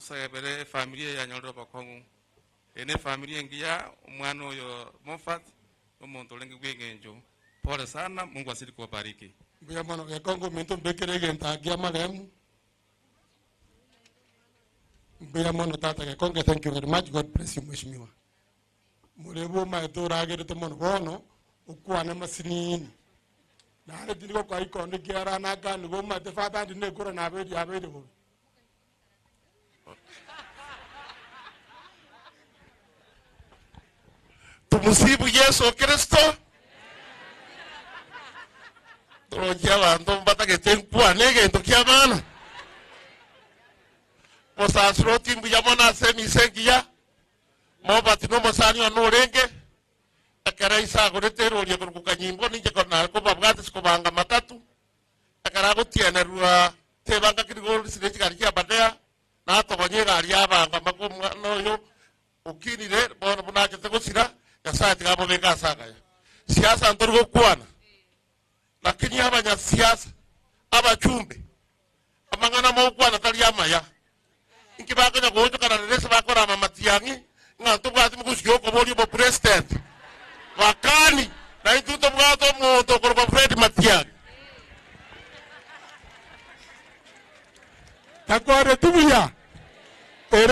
Tosebere efamiri eye yanyorire obokong'u. Eye nefamiri engiya, omwana oyo Moffat nomonto orenge bw'engencho. Pole sana, Mungu azidi kuwabariki. Mbuya mono Gekongo ominto mbekere egento aa kia marehemu. Mbuya mono tata Gekonge thank you very much God bless you mheshimiwa. Morebe omaete oragerete mono bono okwane masinini naende tindi gokoa ikondo ekiagera nakanigwe omanyete father andi nekura nabeire yabeire bobe. Tumusifu Yeso Kristo. Torochie abanto mbatagete nkwane egento kia maana. Mosasiroti mbuya mono ase emisa engiya, mobati na omosani one orenge, ekero ise agorete erori ekorokwa Kanyimbo, ninche nare kobabwate ase kobanga matatu, Ekero agotienerwa tebanga kirigori ne chigari chia Badea, natogonye egari y'abanga mpaka omwana oyo okinire bono buna achete gosira, Nyasae tiga amobeke ase agaya. Siasa ntori gokwana, lakini abanyasiasa, abachumbe, amang'ana mogokwana tari amaya. Inki bakonya goonchokana rero ase bakorama amatiang'i ng'a ntobwati mogusi okoboria obopresident? Bakani, naintwe ntobwate omonto okorokwa Fred Matiang'i. Takwareti buya.